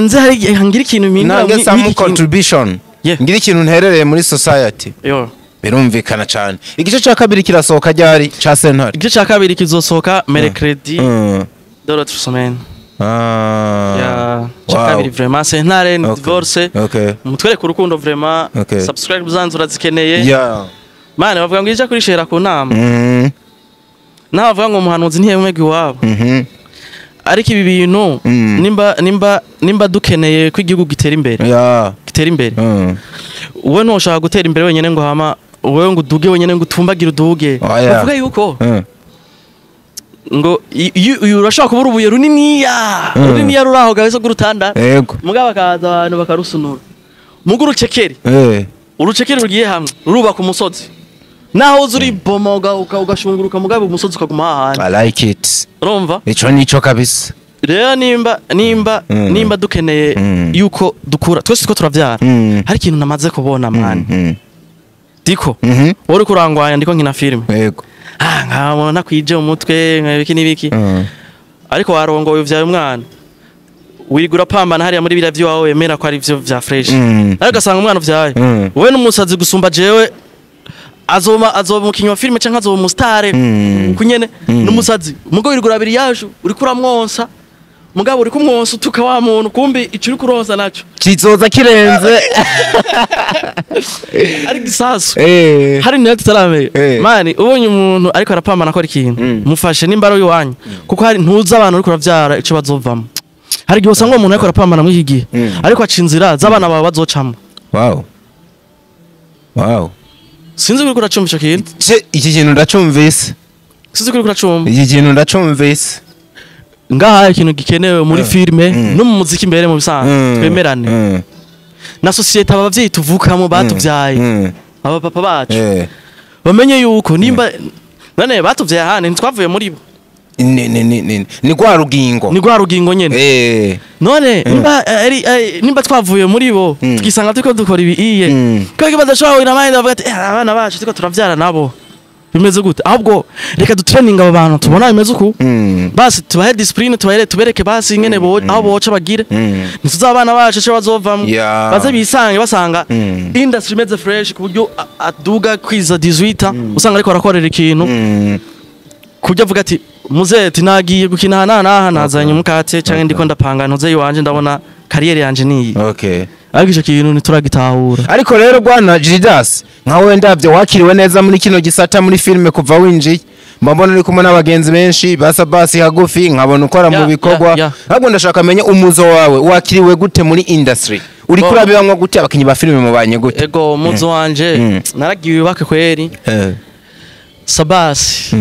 nze hari ngira ikintu mpindura Nange some mw'iki kintu. contribution, ngira ikintu nterereye muri society. Yo. Birumvikana cyane. Igice cya kabiri kirasohoka ryari ca sentare? Igice ca kabiri kizosohoka mercredi de l'autre semaine. Ya ca kabiri vraiment, sentare ni divorce. Mutwereke urukundo vraiment. Subscribe zanzu urazikeneye. Mane bavuga ngo ija kurishera ku nama, naho bavuga ngo umuhanuzi ntiyemegwa iwabo, ariko ibi bintu, nimba dukeneye ko igihugu gitera imbere, gitera imbere, wowe ntushaka gutera imbere wenyine ngo hama wowe ngo uduge wenyine, ngo utumbagire uduge. Oya. Bavuga yuko Ngo iyo urashobora kubura ubuye runiniya runiniya ruraho gahese gurutanda. Yego. Mugabo bakaza abantu bakarusunura. Mugo urucekeri. Urucekeri rugiye hamwe rurubaka umusozi. Naho uza uri boma ugashunguruka mugabo umusozi ukaguma hahandi. I like it. Urumva? Ico nico kabisa. Rero nimba dukeneye yuko dukura twese two turavyara. Hari ikintu namaze kubona man. Diko. Wari kurangwanya ndiko nkina filime. Yego. Nkabona nakwije umutwe nkabiki nibiki. Ariko warongoye uvyaye umwana. Wigura pambana hariya muri biriya vy'iwawe wemera ko ari vyo vya fresh. Ariko ugasanga umwana uvyaye. Wewe n'umusazi gusumba jewe azoma umukinyi wa filime canke azoba umusitare kunyene n'umusazi. Mugo wirigura abiri yaje uriko uramwonsa. Mugabo uri kumwonsa utuka wa muntu kumbi ico uri kuronsa naco kizoza kirenze. Ari gisasu. Hari niyo tutaramenya. Mani ubonye umuntu ariko arapambana akora ikintu mufashe nimba ari iwanyu kuko hari ntuza abantu uriko uravyara ico bazovamo. Hari igihe usanga umuntu ariko arapambana muri iki gihe ariko aca inzira z'abana bawe bazocamo. Wow. Wow. Sinzi uriko uracumva ico kintu. Iki kintu ndacumvise. Sinzi uriko uracumva. Iki kintu ndacumvise. Ngaha ikintu gikenewe muri filime no mu muziki imbere mu bisanzwe twemerane. Na societe abavyeyi tuvukamo batuvyaye aba papa bacu bamenye yuko nimba none batuvyaye hane ntitwavuye muri bo. Ni gwa rugingo. Ni gwa rugingo nyene. None nimba twavuye muri bo tukisanga turiko dukora ibi iye kwege badashobora kugira mind bavuga ati abana bacu turiko turavyara nabo bimeze gute. Ahubwo reka dutraining aba bantu tubona bimeze uku basi tubahe discipline tubahere tubereke basi ingene bo aho boca bagire ntituza abana bacu cyo bazovamwo baze bisange basanga industry imeze fresh ku buryo aduga kwiza 18 usanga ariko arakorera ikintu kujya avuga ati muzeti nagiye gukina hana nazanye umukate canke ndiko ndapanga ntuze yiwanje ndabona kariyeri yanje niyi. Okay. Ariko ico kintu ntituragitahura. Ariko rero bwana Gildas nkawe ndavyo wakiriwe neza muri kino gisata muri filme kuva winjiye. Mbona uri kumwe n'abagenzi benshi basa basi hagufi nkabona ukora mu bikorwa. Ahubwo ndashaka menye umuzo wawe wakiriwe gute muri industry? Uri kurabibamwo gute abakinyi ba filme mubanye gute? Ego umuzo wanje naragiwe bake kweri. Sabasi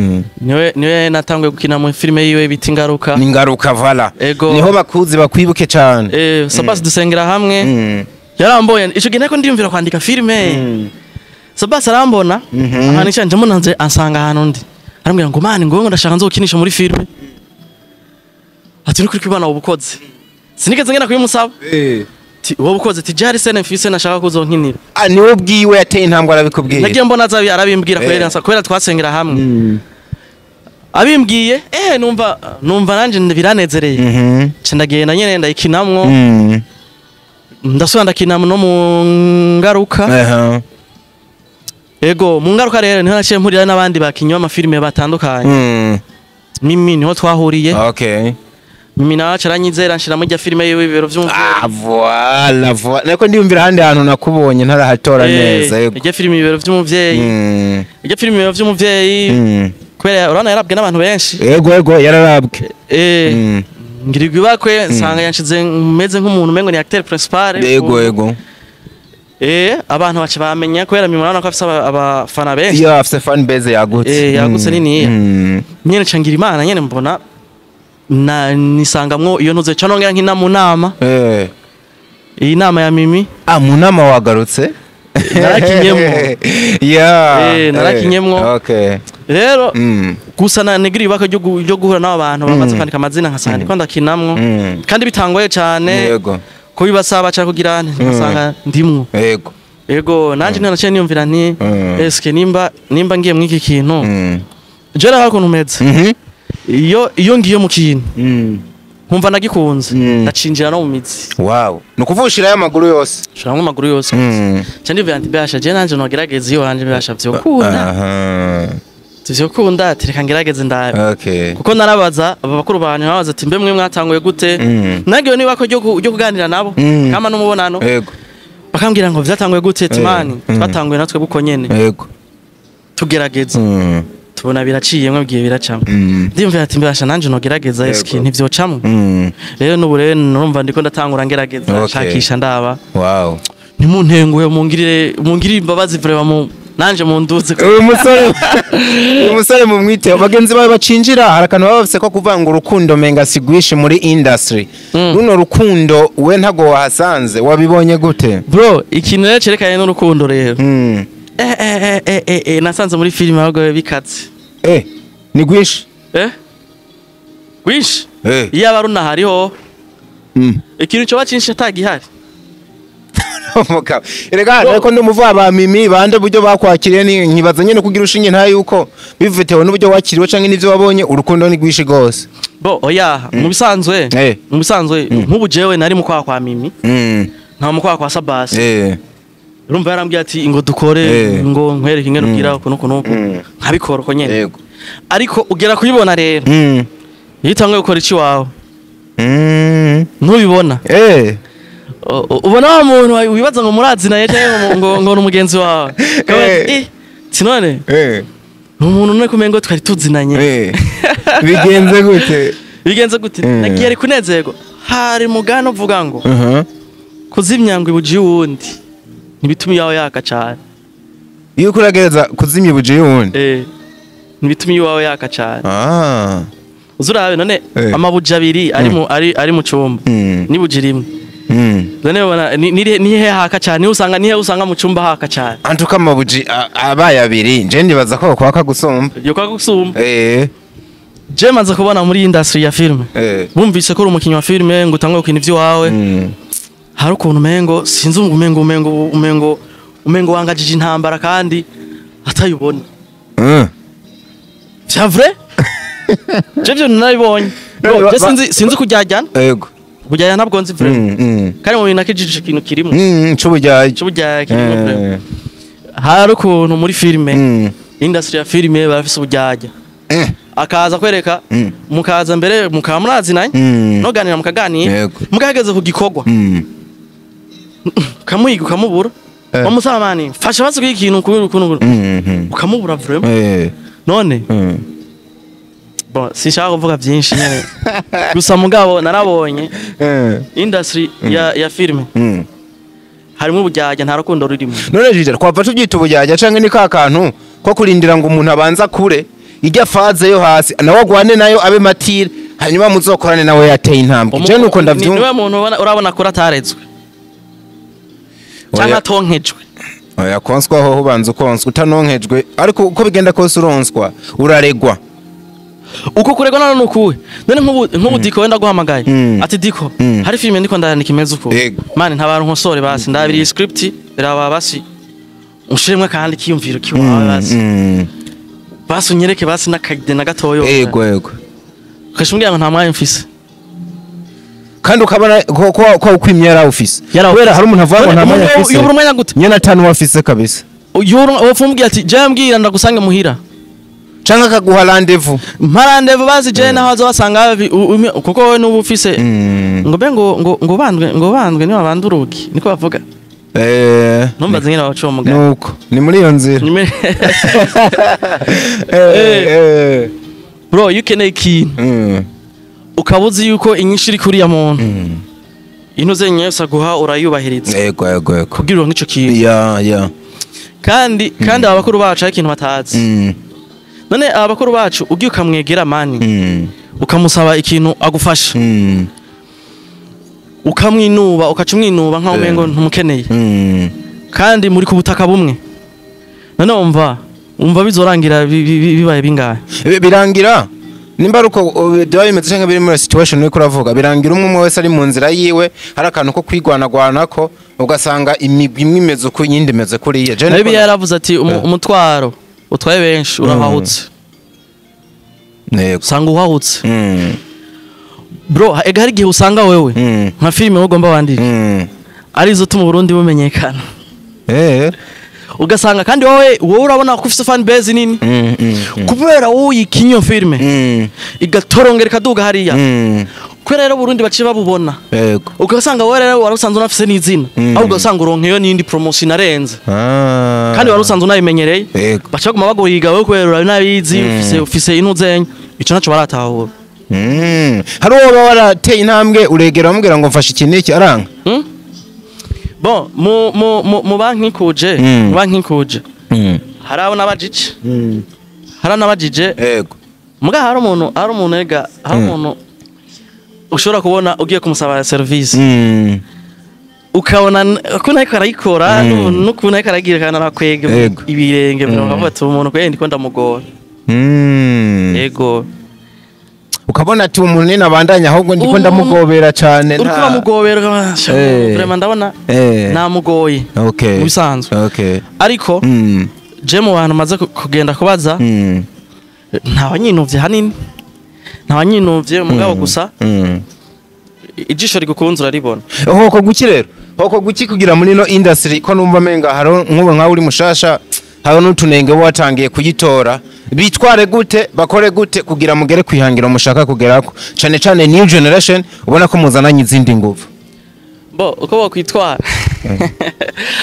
niwe natanguye gukina mu filme yiwe bita Ingaruka. Ingaruka vala. Niho bakuzi bakwibuke cyane. Sabasi dusengera hamwe. Yaramboye ico gihe nako ndiyumvira kwandika filme. Sabasi arambona ahantu cyanje munanze ansanga ahantu ndi. Arambwira ngo mani ngo ndashaka nzokinisha muri filme. Ati nukuri kwibana ubukozi. Sinigeze ngenda kubimusaba. Wowe ukoze tijari sene mfise nashaka kuzonkinira. Niwe ubwiwe yateye intambwe arabikubwiye. Nagiye mbona azabi arabimbwira kubera twasengera hamwe. Abimbwiye numva nanje biranezereye. Ndagenda nyene ndayikinamwo. Ndasubira ndakinamwo no mu Ngaruka. Ego mu Ngaruka rero niho naciye mpurira n'abandi bakinyi b'amafilime batandukanye. Mimi niho twahuriye. Okay. Mimi nawe aranyizera nshira mujya filime yiwe ibibero vy'umuvyeyi. Voilà voilà. Nako ndiyumvira handi hantu nakubonye ntarahatora neza. Yego. Ijya filime ibibero vy'umuvyeyi. Ijya filime ibibero vy'umuvyeyi. Kubera urabona yarabwe n'abantu benshi. Yego yararabwe. Ngirirwa ibakwe nsanga yanshize meze nk'umuntu umengo ni acteur principal. Yego. Abantu bace bamenya kubera mimi urabona ko afise abafana benshi. Iyo afise fan base yagutse. Yagutse nini. Nyene cangira Imana nyene mbona na nisangamwo iyo ntuze cyo nongera nkina mu nama. Iyi nama ya Mimi. Mu nama wagarutse? Narakinyemwo. Yeah. Narakinyemwo. Okay. Rero gusa na negiri baka ryo guhura n'aba bantu bamaze kwandika amazina nkasanga ndiko ndakinamwo. Kandi bitangoye cyane. Yego. Kubibasaba cyangwa kugira nkasanga ndimwo. Yego. Yego nanje nanaciye niyumvira nti eske nimba ngiye mwiki kintu. Je rero ukuntu meze. Iyo ngiye mu kintu nkumva nagikunze ndacinjira no mu mizi. Wow. Nukuvushira y'amaguru yose. Shira amaguru yose. Cyo ndivuye anti basha je nanje nogerageza iyo wanje basha vyokunda. Vyokunda ati reka ngerageze ndabe. Okay. Kuko narabaza abakuru banje babaza ati mbe mwe mwatanguye gute? Nagiye niba ko ryo kuganira nabo kama n'umubonano. Yego. Bakambwira ngo vyatanguye gute timani twatanguye natwe buko nyene. Yego. Tugerageza. Tubona biraciye mwe bgiye biracamo. Ndimvira ati mbasha nanje nogerageza eski ntivyocamo. Rero n'ubu rero nurumva ndiko ndatangura ngerageza nshakisha ndaba. Wow. Ntimuntenguye mungirire imbabazi vraiment mu Nanje munduze. Uyu musore mumwite, bagenzi bawe bacinjira, hari akantu baba bafise ko kuvanga urukundo, menga sigwishi muri industry. Runo rukundo we ntago wahasanze, wabibonye gute? Bro, ikintu rero cerekanye n'urukundo rero, nasanze muri filime ahubwo bikaze. Ni gwishi? Gwinshi. Iyo aba runahariho, ikintu coba cinshi atagihari. Mugabo erega ariko ndumuvuga ba Mimi bande, buryo bakwakiriye, ni nkibaza nyene kugira ushinge nta yuko bivitewe n'uburyo wakiriwe canke n'ivyo wabonye, urukundo ni gwishi gose. Bo oya, mu bisanzwe, mu bisanzwe nk'ubu jewe nari mu kwaha kwa Mimi, nta mu kwaha kwa Sabasi. Urumva yarambwiye ati ngo dukore, ngo nkwereke ingene ubwira uku n'uku n'uku, nkabikora uko nyene. Ariko ugera kuyibona rero, iyo utanguye gukora ici wawe, ntubibona. Ubona wa muntu wibaza ngo murazinaye canke ngo ni umugenzi wawe. Ukavuga ati, sinone ni umuntu none kumengo twari tuzinanye. Bigenze gute? Bigenze gute? Nagiye ari kunezerwa, hari mugano uvuga ngo kuzimya ngo ibuji y'uwundi ntibituma iyawe yaka cane. Iyo uriko uragereza kuzimya ibuji y'uwundi, ntibituma iwawe yaka cane. Uzurabe none, amabuji abiri ari mu cumba, n'ibuji rimwe, none ubona nihe haka cane? Nihe usanga mu cumba haka cane? Antuka amabuji abaye abiri, nje ndibaza ko kwaka gusumba. Yo kwaka gusumba. Je maze kubona muri industry ya filme, bumvise ko uri umukinyi wa filme, ngo utanguye gukina ivy'iwawe, hari ukuntu umengo sinzi, umengo wangajije intambara kandi atayubona. Vya vrai, je vyo narabibonye. None Je sinzi kuryajyana. Kuryajyana ntabwo nzi vrai. Kandi mu bintu nakijije ikintu kirimo C'uburyarya. C'uburyarya kirimo vrai. Hari ukuntu muri filme, industry ya filme, barafise uburyarya. Akaza kwereka, mukaza mbere mukaba murazinanye, noganira, mukaganira, mugahageze ku gikorwa, ukamuhiga ukamubura. Wamusaba mani fasha basi kugira ikintu kubera ukuntu, ukamubura vraiment. None bon, sinshaka kuvuga byinshi nyene gusa, mugabo narabonye industry ya filme harimo uburyarya, nta rukundo rurimo. None jije twapfa tubyita uburyarya canke ni ka kantu ko kurindira ngo umuntu abanza kure ijya phase yo hasi, nawe agwane nayo abe mature, hanyuma muzokorane nawe yateye intambwe? Je nuko ndavyumva. Niwe muntu urabona ko atarezwe cyangwa Oya. atonkejwe. Oya, konswa hoho ubanza ukonswa utanonkejwe, ariko uko bigenda kose uronswa, uraregwa. Uko kuregwa none nukuwe none nk'ubu Diko wenda guhamagaye, ati Diko, hari filime ndiko ndandika imeze uko, mani ntabara nkosore basi, ndabiri script biraba basi, ushiremwe kandi kiyumviro kiwawe basi, basi unyereke basi n'akagide na gatoyo. Yego. Ukashimbwira ngo nta mwanya mfise. Kandi ukabona ko ukwimye yarawufise. Kubera hari umuntu avuga ngo nta mwanya afise. Yobura umwanya gute? Nyene atanu wafise kabisa. Yobura ati je mbwira ndagusange muhira. Canke akaguha rendez-vous. Mpa rendez-vous basi, je naho azobasanga kuko wowe nuba ufise ngo be ngo bandwe niba banda urugi, niko bavuga. Ntumbaze ngene baca uwo mugani. Nuko ni muri iyo nzira. Bro, iyo ukeneye ikintu, ukaba uzi yuko inyinshi iri kuriya muntu, intuze yose aguha urayubahiriza Yego. kugira uronke ico kintu. Ya. Kandi aba bakuru bacu hari ikintu batazi. None aba bakuru bacu ugiye ukamwegera mani, ukamusaba ikintu agufasha, ukamwinuba, ukaca umwinuba nkaho umengo ntumukeneye, kandi muri ku butaka bumwe. None wumva bizorangira bibaye bingahe? Birangira nimba ari uko byaba bimeze canke biri muri situation uriko uravuga, birangira umwe umwe wese ari mu nzira yiwe, hari akantu ko kwigwanagwanako, ugasanga imigwi imwe imeze uko, iyindi imeze kuriya. Je Na Bibiliya yaravuze ati umutwaro utwaye benshi urahahutse. Usanga uhahutse. Bro, ega hari igihe usanga wewe nka filime ugomba wandike arizo tuma Burundi bumenyekana, ugasanga kandi wowe urabona ko ufise fan base nini, kubera wowe uyikinye iyo filime, igatorongera ikaduga hariya, kubera rero Burundi baciye babubona, ugasanga wowe rero wari usanzwe unafise n'izina, ahubwo ugasanga uronkeyo n'indi promotion arenze, kandi wari usanzwe unabimenyereye. Baca baguma baguhiga wowe kubera urabizi, ufise intuzenya, ico naco baratahura. Hari uwo waba warateye intambwe, uregera bamubwira ngo mfashe iki n'iki, aranga? Bon, mu bankikuje, mu bankikuje, Hari abo nabajije. Hari nabajije. Yego. Muga hari umuntu ega hari umuntu ushobora kubona ugiye kumusaba service. Ukabona ukuntu ariko arayikora n'ukuntu ariko aragira kandi arakwega ibirenge biravuga ati umuntu kwende ndiko ndamugora. Yego. Ukabona ati umuntu nina abandanya ahubwo ndiko ndamugobera cyane. Uriko uramugobera vraiment ndabona namugoye. Okay. Mubisanzwe. Okay. Ariko je mu bantu maze kugenda kubaza nta banyinovye hanini. Nta banyinovye mugabo gusa ijisho rigukunze uraribona. Hoko guki rero? Hoko guki kugira muri no industry ko numva menga haro nkubo nkawe uri mushasha haro n'utunenge watangiye kuyitora. Bitware gute bakore gute kugira mugere kwihangira mushaka kugerako cyane cyane new generation ubona ko muzananye izindi nguvu. Bo uko bokwitwara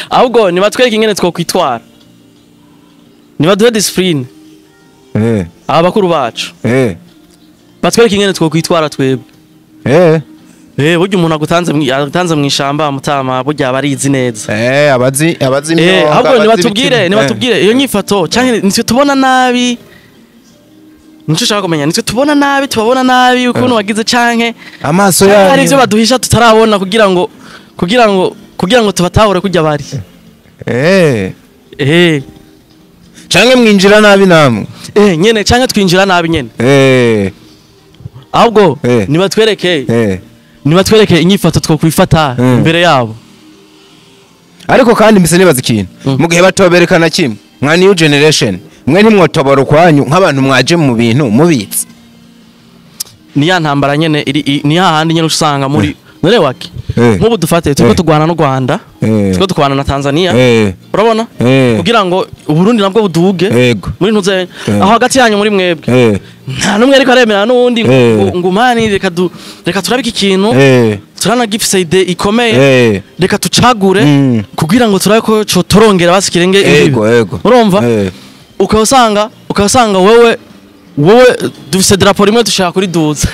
ahubwo nibatwereke ingene twokwitwara, nibaduhe discipline. Abakuru bacu batwereke ingene twokwitwara twebwe. Burya umuntu agutanze mu ishamba mutama burya abarizi neza. Abazi imyonga. Ahubwo nibatubwire iyo nyifato cyangwa nitwe tubona nabi. Nico ushaka kumenya nitwe tubona nabi tubabona nabi ukuntu wagize canke amaso yayo hari ivyo baduhisha tutarabona kugira ngo tubatahure kujya bari. Canke mwinjira nabi namwe. Nyene canke twinjira nabi nyene. Ahubwo nibatwereke nibatwereke inyifato twokwifata imbere yabo. Ariko kandi mise nibaza ikintu mu gihe batoberekana kimwe nka new generation mwe ntimwotobora ukwanyu nk'abantu mwaje mu bintu mubitse. Ni ya ntambara nyene ni hahandi nyene usanga muri none waki nk'ubu dufate turiko tugwana n'u Rwanda turiko tukwana na Tanzania urabona kugira ngo Uburundi nabwo buduge muri ntuze aho hagati yanyu muri mwebwe nta numwe ariko aremera n'uwundi ngumani reka turabika ikintu turanagifise ide ikomeye reka tucagure kugira ngo turabe ko co torongera basikirenge ibi. Urumva ukasanga wewe dufise drapeau rimwe dushaka kuri duza.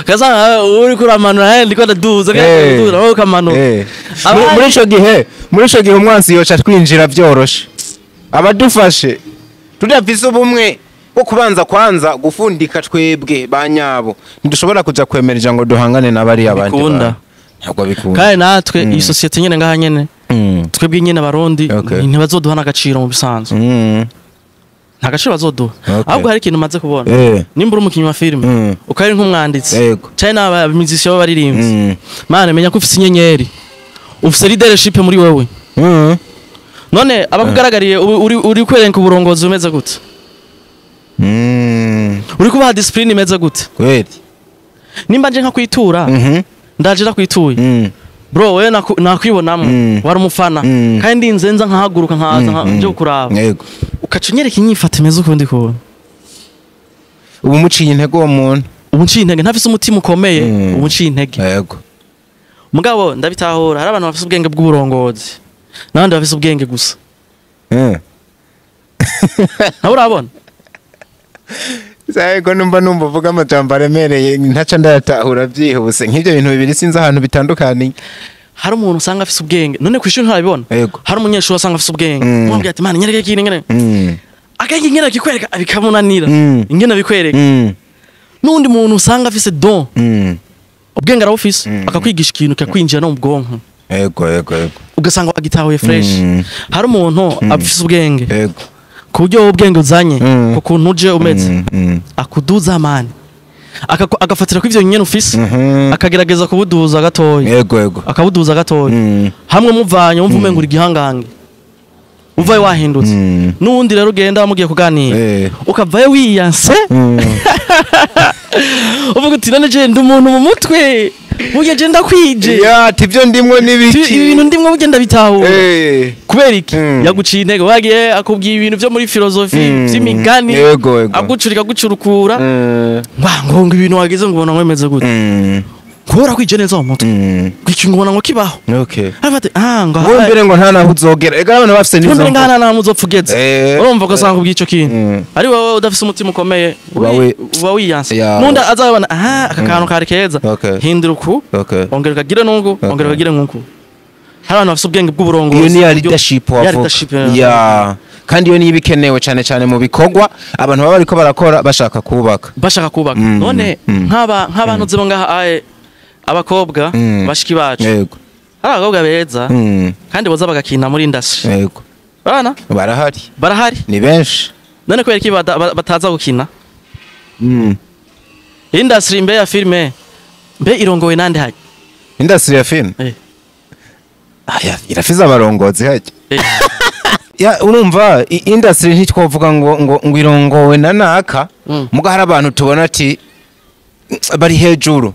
Ukasanga uri kuramanura ndiko ndaduza kandi wowe ukamanura. Muri ico gihe umwansi yoca twinjira vyoroshe. Abadufashe tudafise ubumwe bwo kubanza kwanza gufundika twebwe banyabo ntidushobora kuja kwemereja ngo duhangane n'abari abandi. Ntabwo bikunda. Kandi natwe iyi societe nyene ngaha nyene twebwe nyene abarundi ntibazoduha n'agaciro mu bisanzwe. Nta gaciro bazoduha. Ahubwo hari ikintu maze kubona. Nimba uri umukinyi wa filime ukari nk'umwanditsi cyane n'aba musiciens b'abaririmbyi mane menya ko ufise inyenyeri, ufise leadership muri wewe. None abakugaragariye uri kwerenka uburongozi umeze gute? Uri kubaha discipline imeze gute? Kweli. Nimba nje nka kwitura ndaje nakwituye bro wewe nakwibonamo wari umufana kandi nzenza nkahaguruka nkaza nje kuraba. Ukaca unyereka inyifato imeze ukundi kubona. Ubu muciye intege uwo muntu. Ubu nciye intege ntafise umutima ukomeye ubu nciye intege. Yego. Mugabo ndabitahura hari abantu bafise ubwenge bw'uburongozi n'abandi bafise ubwenge gusa. Nawe urabona? Saye ko numva uvuga amajambo aremereye ntaca ndayatahura byihuse nk'ibyo bintu bibiri sinzi ahantu bitandukaniye. Hari umuntu usanga afise ubwenge none kwishuri ntarabibona. Hari umunyeshuri usanga afise ubwenge umubwira ati mana nyereke ikintu ngene akenge ngene akikwereka bikamunanira ingene abikwereka. N'undi muntu usanga afise don ubwenge arabufise akakwigisha ikintu kakwinjira no mu bwonko. Yego. Ugasanga agitahuye fresh. Hari umuntu afise ubwenge yego ku buryo ubwenge uzanye ku kuntu uje umeze akuduza amani agafatira ku ivyo nyene ufise akagerageza kubuduza gatoya. Yego. Akabuduza gatoya hamwe muvanye umva umenga uri gihangange uvaye wahindutse. N'uwundi rero ugenda mugiye kuganira ukavayo wiyanse uvuga uti none je ndi umuntu mu mutwe burya je ndakwije ya ati ibyo ndimwo nibiki ibintu ndimwo burya ndabitahura kubera iki yaguciye intege wagiye akubwiye ibintu byo muri filosofi by'imigani agucurika gucurukura ngo ibintu wagize ngo ubona ngo gute kubera kwije neza mu mutwe iki ngo ubona ngo kibaho okay afate ngo mbere ngo nta naho uzogera ega abantu bafise nizo mbere ngo nta naho uzopfugeze urumva ko asanga ubwico kintu ari wowe udafise umutima ukomeye uba wiyanse nunda azabona aka kantu kari keza hindura uku ongera kagire nungu ongera kagire nkuku Hari abantu bafite ubwenge bw'uburongozi. Iyo ni ya leadership Ya wavuga. leadership, Ya, kandi iyo niyo ibikenewe cyane cyane mu bikorwa abantu baba bariko barakora bashaka kubaka. Bashaka kubaka. None nk'abantu zibo ngaha aye, abakobwa bashiki bacu, hari abakobwa beza kandi boza bagakina muri industry. Bana Barahari. Barahari. Ni benshi. None kubera iki bataza gukina industry? Mbe ya filme mbe irongowe nande haje? Industry ya film? Eh. Aya, irafise abarongozi hajya. Eh. Ya, urumva industry ntitwovuga ngo irongowe na naka. Muga hari abantu tubona ati bari hejuru,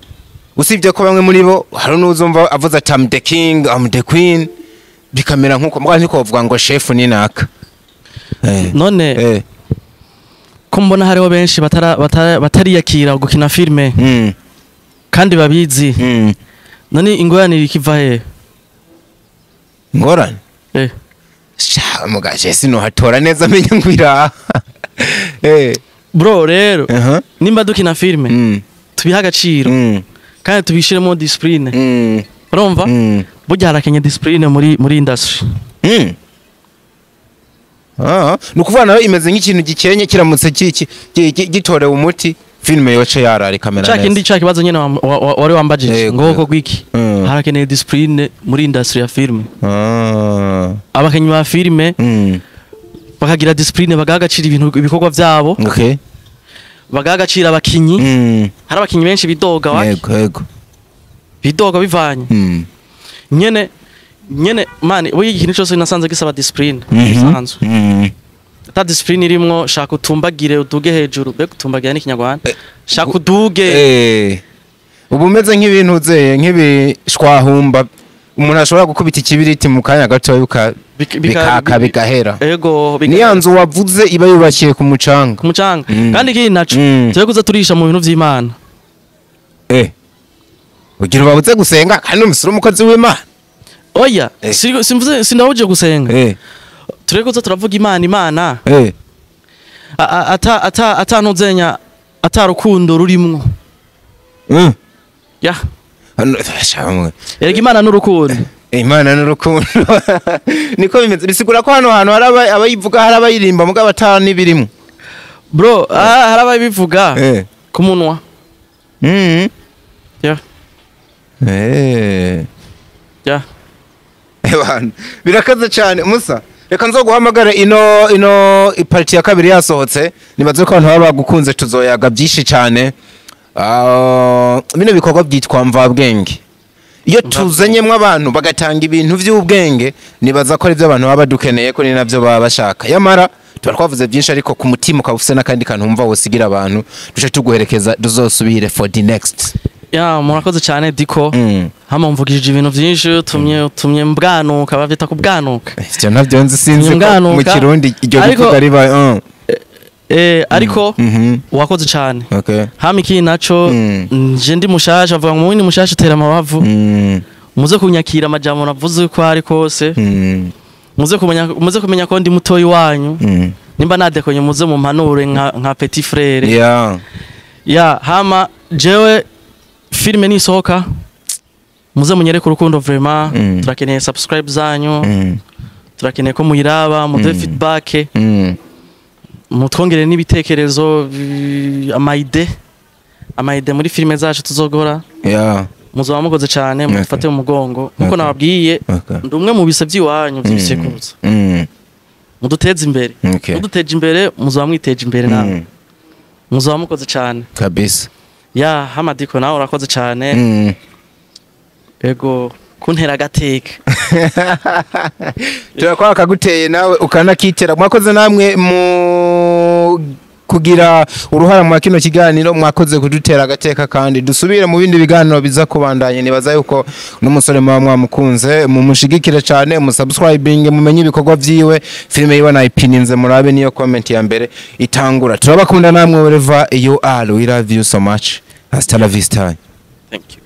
usibye ko bamwe muri bo hari n'uzumva avuze ati "I'm the king, I'm the queen", bikamera nkuko, muga ntitwovuga ngo chef ni naka. None ko mbona hariho benshi batariyakira gukina filme kandi babizi, none ingorane ikiva he? Ngorane? Eh. Sha mugaje sinohatora neza menya ngo iraha. Bro, rero nimba dukina filme, tubihe agaciro kandi tubishiremo discipline. Urumva, burya harakenye discipline muri industry. Ah, ni ukuvuga nawe imeze nk'ikintu gikenye, kiramutse gitorewe umuti, filime yoce yarara ikamera Ca kindi neza. ca kibazo nyene wari wambajije ngo ko gwiki harakeneye discipline muri industry ya filme. Abakenyi ba filme bakagira discipline, bagaha agaciro ibintu, ibikorwa vyabo, bagaha agaciro abakinyi. Hari abakinyi benshi bidoga waki Yego yego. bidoga bivanye nyene nyene. Man, burya ikintu cyose nasanze gisaba discipline. Bisanzwe ata discipline irimwo, shaka utumbagire uduge hejuru. Mbega utumbagira n'ikinyarwanda? Shaka uduge. Ubu umeze nk'ibintu uzeye nk'ibishwahumba, umuntu ashobora gukubita ikibiriti mu kanya gato bikaka bigahera. Ego. Niya nzu wavuze iba yubakiye ku mucanga. Ku mucanga. Kandi ikindi naco, turi kuza turisha mu bintu vy'Imana. Ugira ubabuze gusenga kandi umusore umukozi w'Imana? Oya, simvuze, sindahuje gusenga. Turi kuza turavuga Imana, Imana ata ntuzenya, ata rukundo rurimwo. Ya. Hano, shamwe. Erega Imana n'urukundo. Imana n'urukundo, niko bimeze. Bisigura ko hano hantu hari abayivuga, hari abayirimba, mugabo ata n'ibirimwo. Bro, hari ababivuga ku munwa. Ya. Ya. Ebana, birakaze cyane musa. Reka nzoguhamagare ino ipartie ya kabiri yasohotse. Nibaze ko abantu baba bagukunze, tuzoyaga byinshi cyane. Bino bikorwa byitwa mvabwenge. Iyo tuzanyemwo abantu bagatanga ibintu by'ubwenge, nibaza ko ari byo abantu baba badukeneye, ko ni navyo baba bashaka. Yamara tuba twavuze byinshi, ariko ku mutima ukaba ufise n'akandi kantu wumva wosigira abantu, duce tuguherekeza, tuzosubire for the next. Ya, murakoze cyane Diko. Hama mvugishije ibintu byinshi, utumye mbwanuka, bavyita kubwanuka. Ivyo navyo nzi, sinzi ko mu Mbwanuka. Kirundi iryo bivuga riba. Ariko wakoze cyane. Hama ikindi naco, nje ndi mushasha, bavuga ngo ni mushasha utera amabavu. Muze kunyakira amajambo navuze uko ari kose. Muze kumenya ko ndi mutoyi wanyu. Nimba nadekonye, muze mumpanure nka petit frère. Ya, hama jewe filme nisohoka, muze munyereke urukundo vraiment. Turakeneye subscribe zanyu. Turakeneye ko muyiraba, muduhe feedback, mutwongere n'ibitekerezo, ama idées muri filime zacu tuzogora. Muzoba mukoze cyane, mudufate mu mugongo nkuko nababwiye. Ndi umwe mu bise by'iwanyu by'ibisekuruza. Muduteze imbere. Muduteje imbere, muzoba mwiteje imbere nawe. Muzoba mukoze cyane. Kabisa. Ya, hama Diko, nawe urakoze cyane. Ego, kuntera agateka. Turakora kaguteye nawe ukanakitera. Mwakoze namwe mu kugira uruhara mu kino kiganiro, mwakoze kudutera agateka, kandi dusubire mu bindi biganiro biza kubandanya. Nibaza yuko n'umusore muba mwamukunze, mumushigikire cyane, musubscribing, mumenye ibikorwa vyiwe. Filime yiwe nayipininze, murabe niyo comment ya mbere itangura. Turabakunda namwe wherever you are, we love you so much, hasta la vista. Thank you.